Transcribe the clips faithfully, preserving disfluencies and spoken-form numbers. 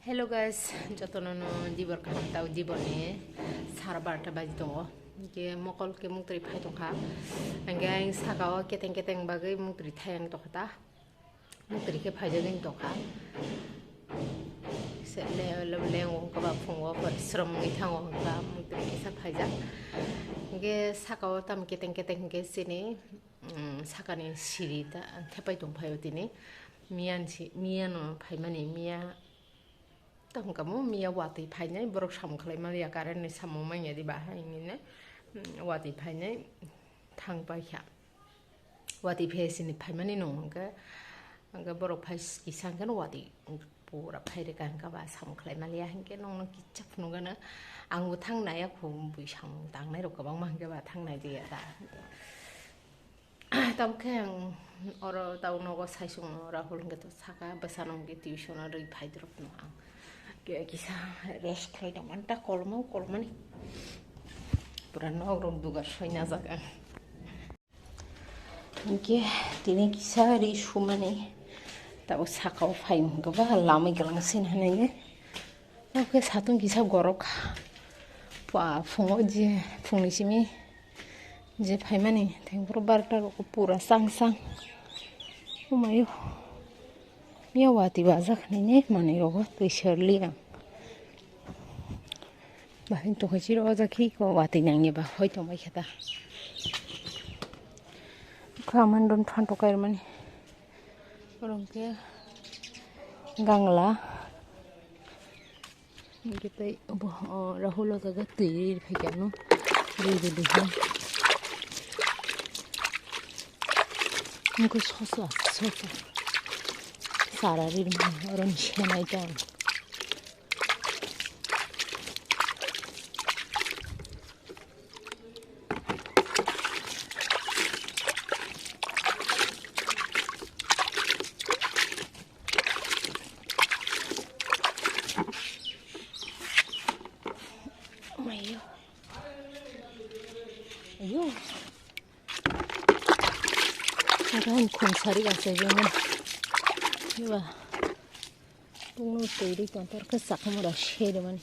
Hello guys, jotono no dibor kaham tao, dibor ni sara barta baji tongo. Hingke mokol ke muktrwi phai tongkha. Hingke ang saka o keteng keteng bagwi muktrwi thai ang tongkha ta. Muktrwi ke phaijagwi tongkha. Se le, le, le, wngkha ba phungo porishrom wngwi thango hwnkha muktrwi kisa phaijak. Hingke saka o tam keteng keteng hingke chini, mm, sakani siri ta thepai tongphai o tini. Miyan si, miya no phaimani, miya Tamo kamo miya watwi phainai, borok samung khlai maliya, current ni samung manya di bahai hinwi ne, mm, watwi phainai thang paikha. Watwi phai sini phaimani nung hwnkhe, hwnkhe borok phai kisa hwnkhe watwi pura phai rwkha hwnkhe ba samung khlai maliya hwnkhe nongno kisa phunukgano. Ang bo thang nai ya khu bui samung tangnai rok kwbangma hwnkhe ba thang nai di ya da. Tamo khe ang oro tamo nogo saisung no Rahul hwnkhe to saka bwsano hwnkhe tuition o rwi phai dorop no ang ke kisa rest khlai tong mani ta kolmo kolmani pura nok rok dugar soi najak ang. Hwnkhe tini kisa ri sumani tamo saka o phai hwnkhe ba lamai kwlwng sini hinwi. Oke, satung kisa gorok. Pua, phungo je, phungni simi je phaimani, thengphuru barta rok pura sang sang. Umayo. Miya watwi bajak nini manwi rogo twi serli ang. Bahai tongkha chiro o jaghi ko watwi nangya ba hoi tongbai khe ta. Kha mandon phan tokai mani. Orong khe gangla. Hingke tei obo, o, Rahul o jaga twi ri phaikha no. Ri ri ri hai. Nokho sosa, sosa. Sara ri ri mani, oro ni senai tong. Mayo. Ayo. Ran khum sari ga sai jeng. Ba. Tungno twi ri tong tor khe sakhamora seri mani.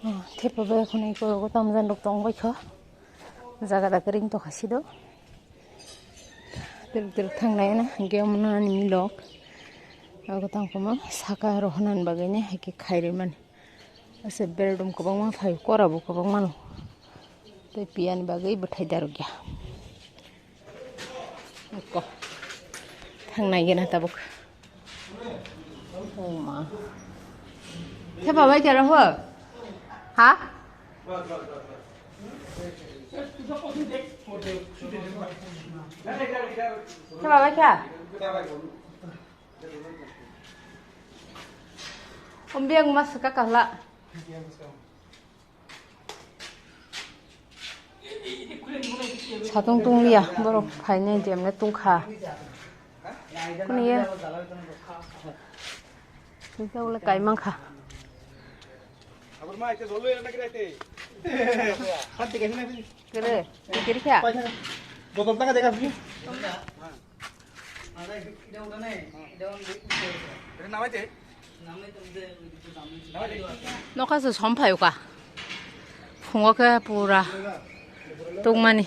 Oh, thepa bai khwnwi korogo tamjani rok tong bai kho. Jaga da kering to khasi do. Tir tir thang nai na, hingke omo ani milok. Ogo tang komo saka rohnan bagwi ne haike khairwi mani. Ase beldom kwbangma phai, kora bo kwbangma no. Tei piyani bagwi bwthai darok ya. Eko. Thang nai gena tabuk. Oh ma. Thepa bai khe rohor? Ha? Thepa bai kha? Om biyang ma swka kahla. Satung tung liya, borok phainai jemne tungkha. Kuniya. Kisa ule kaimang kha. Kere, kere kya? Botol taka dega sini. Nokha se som phaio ka. Phungo khe pura tongmani.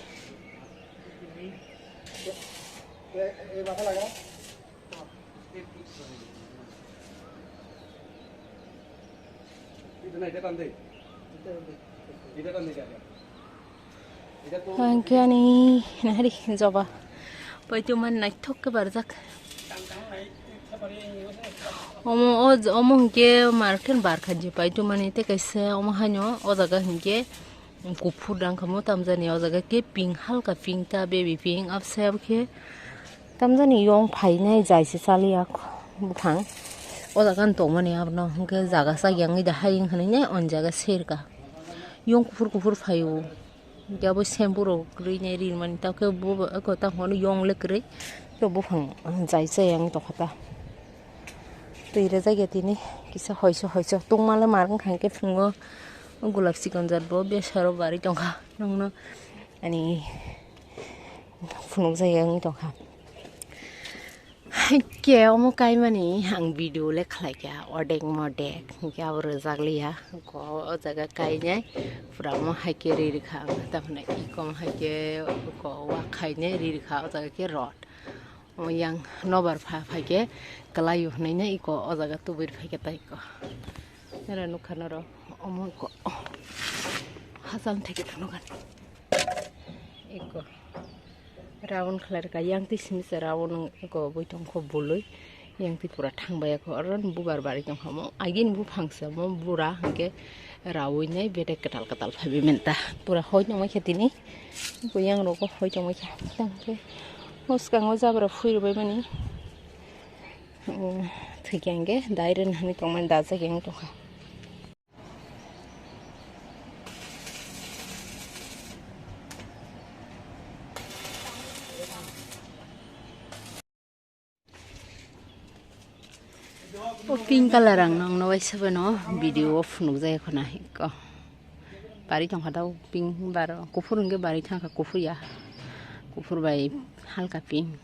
Hingke ani nahari joba paitoma naithok khe barjak. Omo, o, omo hingke market barkha je paitomani tei kaisa omo haino o jaga hingke kuphur dangkha mo tamjani o jaga khe pink halka pink ta baby pink abse abokhe. Tamjani yong phainai jai se chaliya buphang. O jaga no tongmani abono hwnkhe jaga chakya wngwi da hayung hinwi nai o jaga serka. Yong kuphur kuphur phaio. Hwnkhe abo shampoo rok kwrwi nai rinmani takhe bo eko tamo yong le kwrwi. Khe buphang jai chaya wngwi tongkha ta. Twi rwjakya tini kisa hoiso hoiso tongmale mar wngkha hwnkhe phungo gulab chikon jat bo besaro barwi tongkha. Nokno ani phunukjaya wngwi tongkha. Haikhe omo kaimani ang video le khlaikha, odek modek, hinkhe abo rwjak liya. Ko o jaga kainai, pura omo haikhe ri rwkha ang, tamoni iko omo haikhe ko wak khainai ri rwkha, o jaga khe rot. Omo yang nobar pha phaikhe kwlaio hwnwi nai iko o jaga tubui rwphaikhe tai iko. Noro nukha noro omo iko hachal theke phunukha iko. Round khlai rwkha, yang twi simi se round wngkha, bui tongkha bului, yang twi pura thang bai kha, oro bubar bari tongkha, omo agini buphang se, omo bura hinkhe raui nai bedek kwtal kwtal phaibai manta, pura hoi tongmai kha tini, bui yang rogo hoi tongmai kha, tang khe o swkango jabra phui rwbai mani, thwikha hinkhe dairen hinwi tongmani dajak yang tongkha. O pink colour ang nokno waisa phano video o phunukjak khna iko. Bari tongkha tao pink bar kuphur hwnkhe bari thangkha kuphur ya. Kuphur bai halka pink.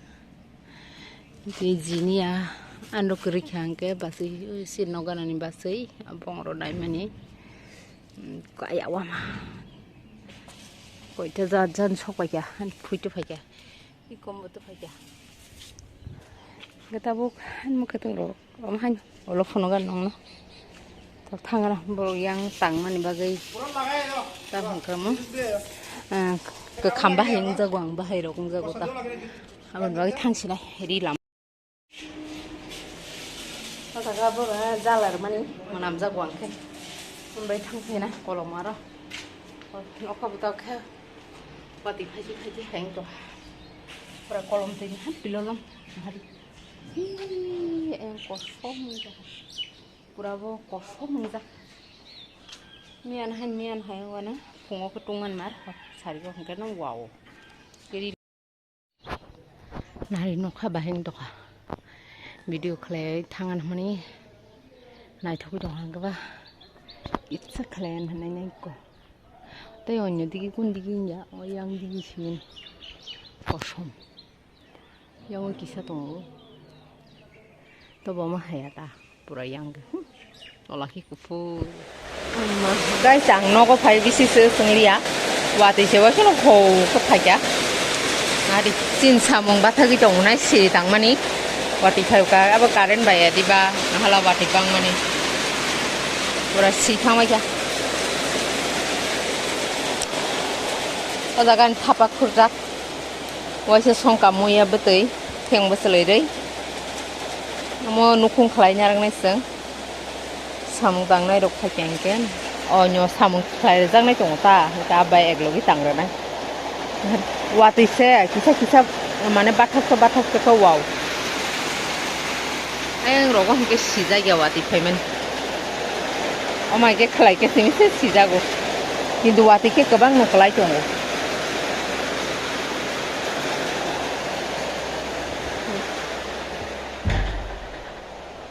Tei jini ya ano kwrwi kha hwnkhe baswi si nok ganani baswi bongro naimani kaya wama koita jat jan sok paikha phuitu phaikha ikombo to phaikha hwnkhe tabuk mokhe tong rok omo hai ulo phunugo nongno. Tok thangna borok yang tangmani bagwi tam hwnkhe omo, ah, kwkham bahai wngjago ang, bahai rok wngjago ta. Aboni bagwi thangsinai ri lama. O jaga borok jalar mani mwnamjago ang khe. Hwnbai thangphaina kolom aro. Nokha bwtao khe watwi phaidi phaidi hai wngtong. Pura kolom twi ha pilolom. Hai. Hi, ang kosom wngtong. Pura bo kosom wngjak. Miyan hai, miyan hai wngmano phungo khe tungmani mar sarigo hwnkhe no wow. Nari nokha bahai wng tongkha. Video khlai thang hwnmani naithogwi tongkha hwnkhe ba itsa khlai hwnwi nai ko. Tei onyo digi kun digi wngya, o yang digi simi kosom. Yang kisa tongo. To bo ma haya ta, pura yang. Ola ki kuphur. Guys, ang nogo phai bisi se swngliya. Watwi se wakheno hou khe phaikha. Ari chin samung bathagwi tongnai siri tangmani. Watwi phai ka abo current bai ya diba, nahala watwi bangmani. Pura si thangbai kha. O jaga ni thapa khurjak. Waisa songka muya bwtwi theng bwchwlwi rwi. Omo nukhung khlai narwknai chwng. Samung tangnai rok phaikha hinkhe. O nyo samung khlai rwjaknai tongo ta. Hinkhe abai eklogwi tang rwnai. Watwi se kisa kisa mane bathak se bathak se khe wow. Ayang rogo hinkhe sijak ya watwi phaimani. Omai khe khlai khe simi se sijago. Kintu watwi khe kwbangno kwlai tongo.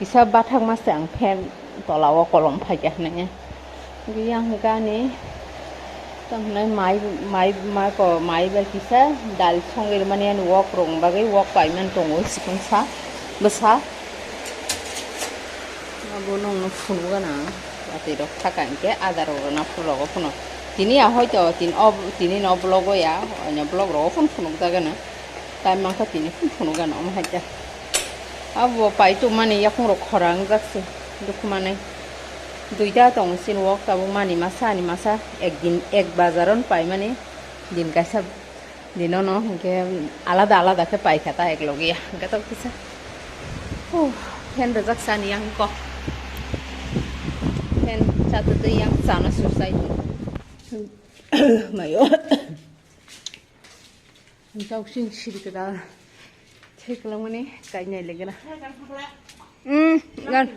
Kisa bathakma se ang fan tola o kolom phaikha hinwi. Yang hwnkhe ani tamo hinai mai, mai, mai ko, mai bai kisa dal songwi rwmani ani wok rwng bagwi wok paimani tongo sikon sa bwsa. Abo nongno phunuk gana watwi rok thaka hinkhe ada rok rwna phuru rogo phano. Tini ya hoito tini o, tini no vlog o ya, oino vlog rogo phano phunuk jagana. Tai mangkha tini phun phunuk gana omo hai ta. Abo pai tongmani yakung rok khorang jak se dukhu manai. Duita tongo chini wok tabuk mani masa ani masa ek din ek bazar o paimani din kaisa dino no hinkhe alada alada khe paikha ta ek logi ya hinkhe tok kisa. Huh, fan rwjak sani yang kok. Fan chatwi yang chana susai. Mayo. Ang tok sing siri kwtal. Thai kwlangmani kainai le gana. Hmm, gan.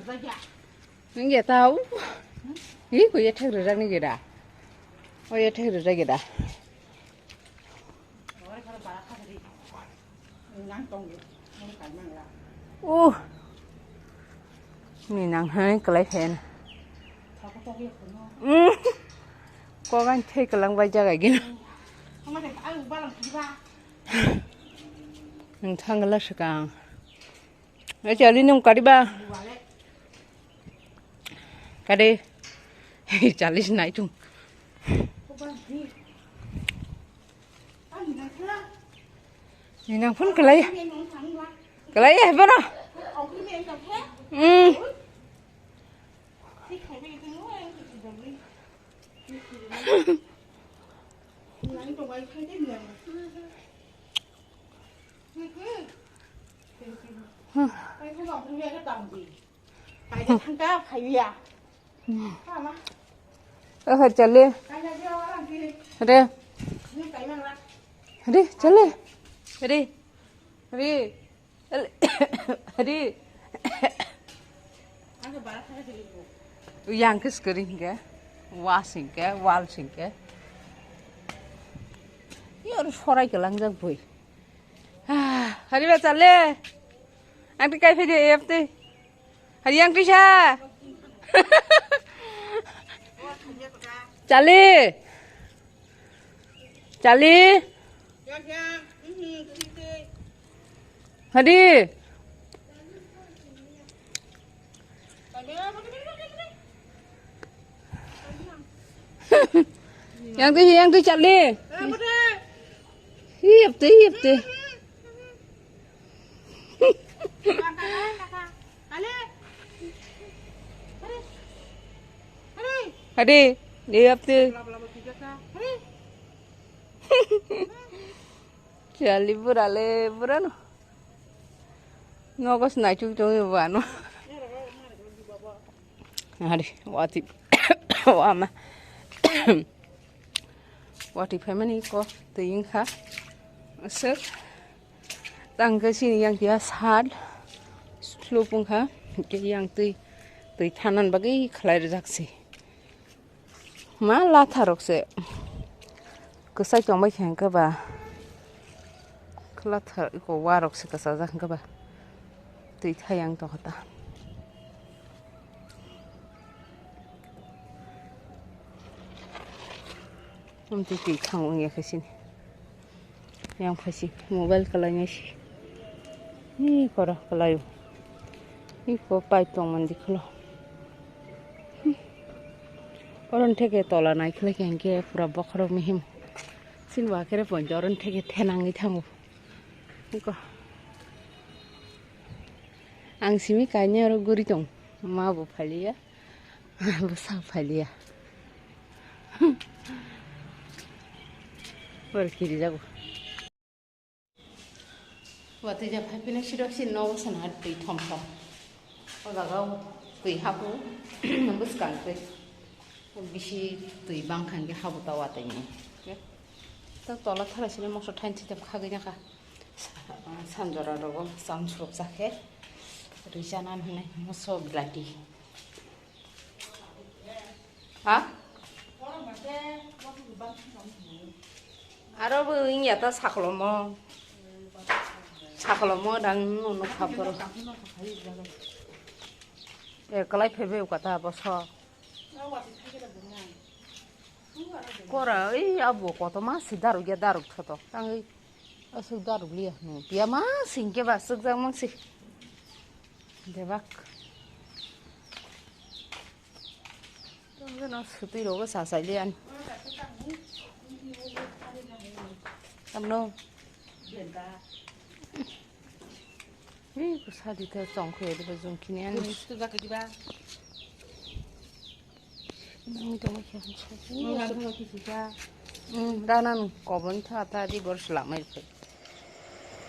Nang ya tau. Ih, ko ya thek rwjak ni geda. O ya thek rwjak geda. Uh. Ni nang hai kwlai phen. Hmm. Ko gan thai kwlang bai jaga gina. Nang thang la swkang. Ai, chali nung kariba. Kade. Chali sinai tung. Ni nang phun kalai. Kalai ya, bono. Hmm. Oho, chale. Re. Re, chale. Re. Re. Re. Yang khe skori hinkhe. Wa singkhe, wal singkhe. Yor sorai kelangjak bui. Ah, hari ba chale. Ang twi kai phai de, ep twi. Hari yang twi sa. Chale. Chale. Hari. Yang twi, yang twi chale. Hi, ep twi, ep twi. Hadi, di apti. Chali burale burano. Nogos naichuk chong ibu ano. Hadi, wati, wama. Wati family ko twi wngkha. Aswk. Tang khe chini yang kiya sat slope wngkha. Hwnkhe yang twi, twi thanan bagwi khlai rijak se. Ma latha rok se kwchai tongbai kha hwnkhe ba. Latha iko wa rok se kwchajak hwnkhe ba. Twi thayang tongkha ta. Amtwi twi thang wngya khe sini. Yang phaisi mobile kalainai si. Ni kora kalaio. Ni ko pipe tong mandi kholo. Oron theke tola nai khlai khe hwnkhe pura bokhorok mihim. Sini ba khere ponjo oron theke thenangwi thango. Niko. Ang simi kainwi oro guri tong. Ma bo phaliya. Bwsa phaliya. Bor kiri jago. Watui ja phai phino sirok si nogo sana twi thomsa. O jaga o twi habu bwskang twi. Bisi twi bangkha hwnkhe habu ta watui ni. Ta tola thara sini moso thain thai khagwi nakha. Sanjora rogo chang surok jakhe. Rwi chana hwnwi moso bilati. Ha? Aro bo wngya ta sakolomo. Sakolomo dang nono khapor. E, kalai phaibai kata boso. Kora, ei abo koto ma si daruk ya daruk thoto. Tang ei asuk daruk liya. Piya ma singke ba suk jang mang si. Debak. Tongjono sutwi rogo sasailian. Tamno. Hi, kusadi te chongkhe diba jongkini ani. Nangni tongma khe. Hmm, rana nung kobon tha ta di bor slamai rwkhe.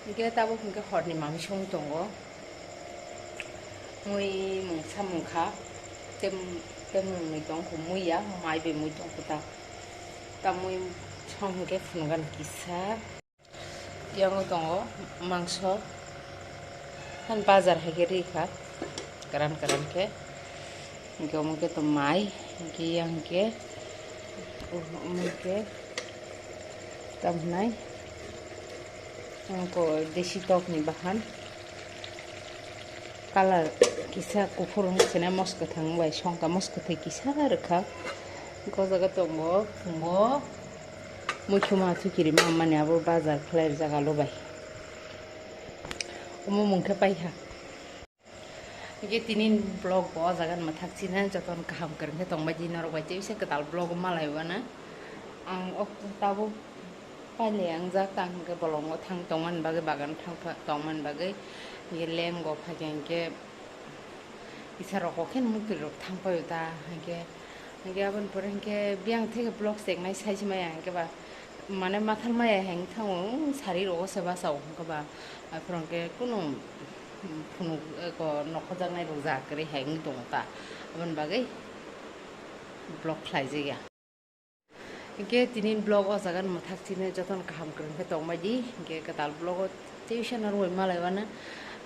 Hingke tabuk hingke horni manui song tongo. Mui mungsa mungkha, tem, tem mungni tong kho muiya, mai bai mui tong kho ta. Ta mui song hingke phunukgani kisa. Yango tongo mangso, han bazar hai khe rikha, karan karan khe. Hingke omo khe to mai, hingke yang khe, omo khe tam hinai, ang ko desi tok ni bahan, colour kisa kuphur wng sene mos kwthang bai songkha, mos kwthwi kisa rwkha, hingke o jaga tongo, tongo, muikhuma thwikiri ma mani abo bazar khlai rijak alo bai, omo mung khe paikha. Hingke tini vlog bo o jaga ni mwthak china jotono kaham kwrwng khe tongbai di norok bai tei se kwtal vlog malai wana. Ang o tabuk pailai ang jak tang hingke bolongo thang tongmani bagwi bagan thang tongmani bagwi hingke lengo phaikha hingke isa rok khe mukti rok thang paio ta hingke. Hingke aboni pore hingke biyang theke vlog chengnai sai se maya hingke ba, mane mathal maya heng thango, sari rogo se basa o hingke ba, aphuru hingke kunu phunuk eko nokhojaknai rok ja kwrwi heng tongo ta, aboni bagwi vlog khlai jak ya. Hingke tini vlog o jaga ni mwthak chini jotono kaham kwrwng khe tongbai di, hingke kwtal vlog o tei se norok bai malai wana,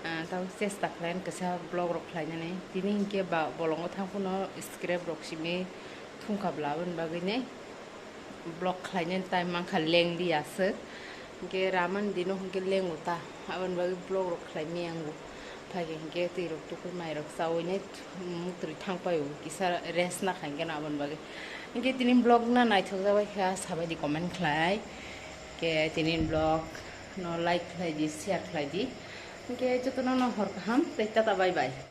ah, tamo chesta khlai kisa vlog rok khlai nani. Tini hingke ba bolongo thang phano scrap rok simi thung kha bla aboni bagwi ne vlog khlai nani time mankha leng di aswk. Hingke ramani dino hingke lengo ta, aboni bagwi vlog rok khlai maya ango. Phaikhe hingke twi rok tukui mai rok chaui ne muktrwi thang paio kisa rest nakha hingke no aboni bagwi. Hingke tini vlog no naithok jak bai kha sabai di comment khlai. Ke tini vlog no like khlai di, share khlai di. Hingke jotono no hor kaham tei tata bye bye.